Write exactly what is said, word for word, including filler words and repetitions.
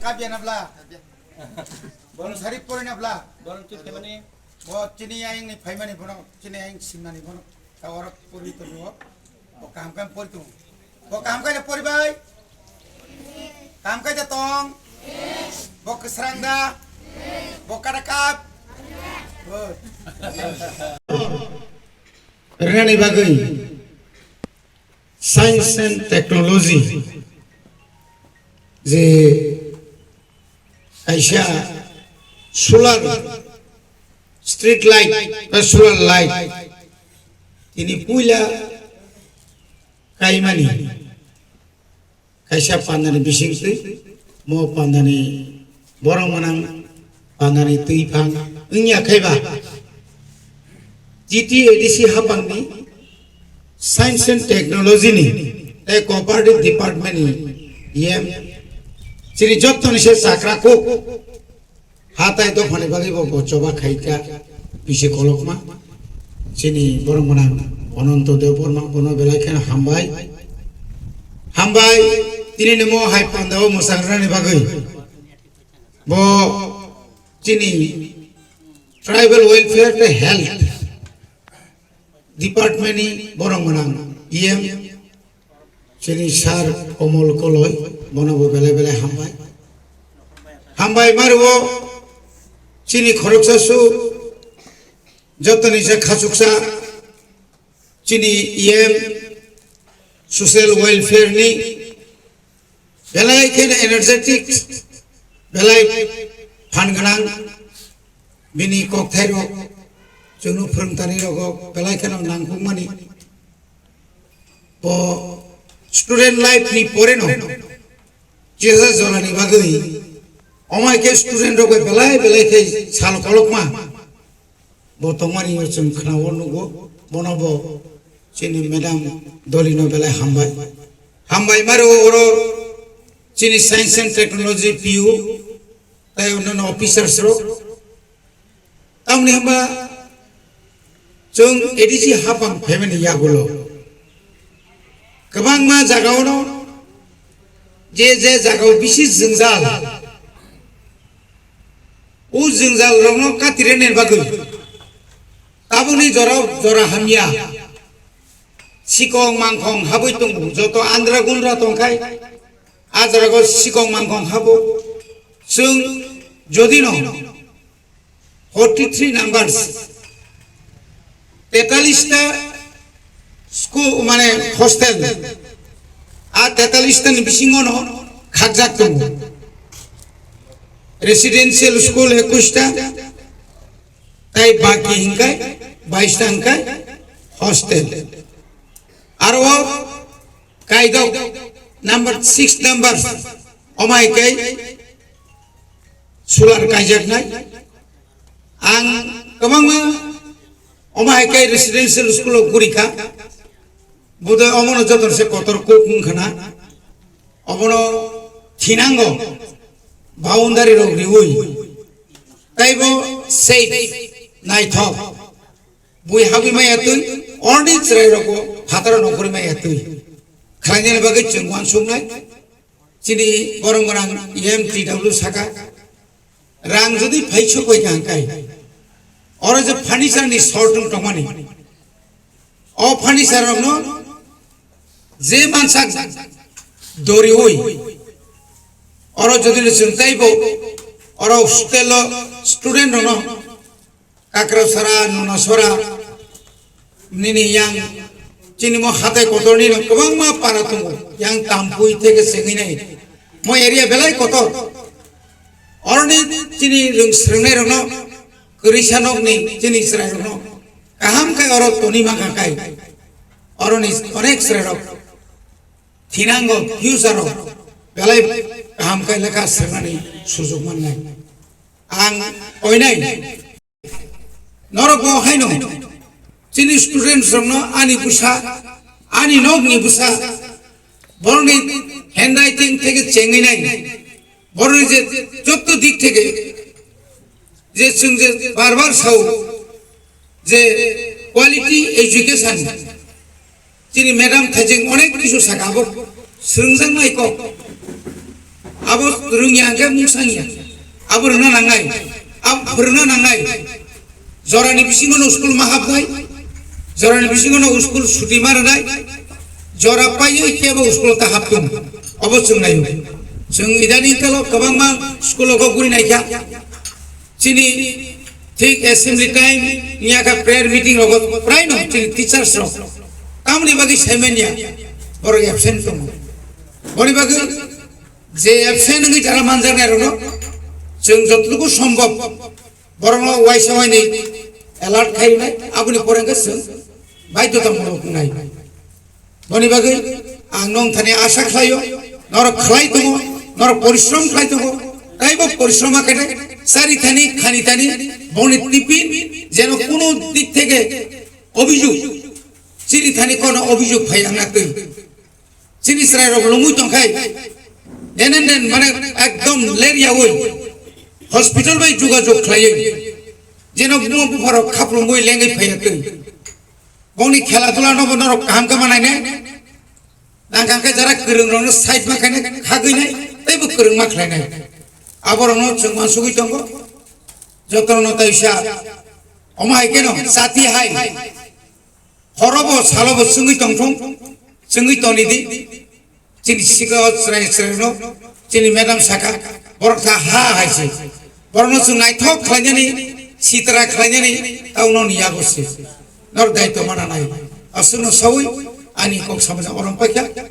Kabya na bla. Bono sari pori na bla. Bono tu kemani. Bo chini ayang ni phaimani bono, chini ayang simnani bono. Ta oro pori to bo. Bo kaham kaham pori to. Bo kaham kaham pori bai. Kaham kaham tong. Bo kwsrang da. Bo kada kap. Bo. Rani bagwi. Science and technology je kaisa solar street light ba solar light tini puila kaimani kaisa pandani bisingtwi mo pandani borok manang pandani twi phang wngya khaiba G T A D C hapangni Science and Technology ni tei Cooperative Department ni E M chini jottoni se chakra kuk hatai dophani bagwi bo bo choba khaika bisi kolokma chini borok manang Ananto Debbarma bono belai kheno hambai hambai tini nimo hai pandao mwsang rani bagwi. Bo chini tribal welfare tei health department ni borok manang E M chini sir Komol Koloi bono bo belai belai hambai. Hambai mario chini khoroksa su jotoni se khachuksa chini E M social welfare ni belai kheno energetic, belai phan gwnang, bini kokthairok, chwngno phwrwngtanirogo belai kheno nangkukmani. Bo student life ni poreno chesa jorani bagwi, omai khe student rok bai belai belai khe sal kolokma. Bo tongmani o chwng khwnao nugo, bono bo chini madam Dolino belai hambai. Hambai maro oro chini science and technology P U, tei onno officers rok. Tamni hamba chwng A D C hapang phaimani yagulo. Kwbangma jagao no je je jagao bisi jwngjal. O jwngjal rokno katirani bagwi tabukni jora jora hamya. Sikong mangkhong habwi tongo, joto andra gundra tongkhai, a jorao sikong mangkhong habo. Chwng jodino forty three numbers, tetalista school mane hostel, a tetalista ni bisingo no khakjak tongo. Residential school ekush ta, tai baki hinkai bais ta hinkai hostel. Aro kaidok number six number omai kai solar kaijaknai. Ang kwbangma omo hai khe residential school o gurikha. Budai omono joto se kotor kok wngkhana. Omono thinango boundary rok riwi. Taibo safe naithok. Bui habwi maya twi, orni chwrai rokbo phataro nongkhorwi maya twi. Khlainani bagwi chwng uansuknai. Chini borok gwnang M T W saka, rang jodi phaisok bai kha hwnkhe, oro je furniture ni short wng tongmani, o furniture rokno je mansak doriwi, oro jodi no chwng teibo, oro hostel o student rokno Kakrasara, Nunasara, nini yang, chini mo hatai kotor ni no kwbangma para tongo, yang Tampui theke sengwi nai. Mo area belai kotor. Oroni chini rwng srwngnai rokno, kwrwisa nokni chini chwrai rokno, kaham khe oro toni ma kha kai. Oroni onek chwrai rok thinango future rok belai kaham khe lekha srwngnani sujuk mannai. Ang oinai. Norok bo haino chini students rokno ani bwsa, ani nokni bwsa, borokni handwriting theke chengwi nai, borokni je jotto dik theke je chwng je bar bar sao je quality education, chini madam Thajing onek kisu saka abo swrwngjaknai kok. Abo rwngya hwnkhe mungsangya. Abo rwna nangnai. Abo phwrwngna nangnai. Jorani bisingo no school ma hapnai. Jorani bisingo no school suti ma rwnai. Jora paiwi kebo school ta haptung. Obo chwng naio. Chwng idani telo kwbangma school o guri naikha. Chini thik assembly time, niya kha prayer meeting rogo prai no chini teachers rok. Tamni bagwi saimanya borok absent tongo. Boni bagwi je absent wngwi jara manjaknai rokno chwng jototuku sombhob borokno waisa wainwi alert khainai, aboni pore hwnkhe chwng baidhotamulok wngnai. Boni bagwi ang nong thani asa khlaio, norok khlai tongo, norok porishrom khlai tongo, taibo porishrom khainai, chari thani, khani thani, boni tipin jeno kuno dik theke obhijog, chini thani kono obhijog phai ang na twi. Chini chwrairok lungwi tongkhai, den den den mane ekdom ler yaui hospital bai jogajog khlaiwi, jeno buma bupharok khaprumwi lengwi phaiya twi. Bongni khela dula nobo norok kaham khe manainai, nang khe jara kwrwng rokno side ma khainai, khagwinai, teibo kwrwngma khlainai. Aborokno chwng uansugwi tongo, jotono taisa omo hai kheno chati hai. Horobo salobo chwngwi tongthung, chwngwi toni di. Chini sikao chwrai chwraino, chini madam saka, borok kha ha hai se. Borokno chwng naithok khlainani, sitra khlainani, tauno ni yago se. Nor daitw mana nai. Aswkno sawi, ani kok samajak orom paikha.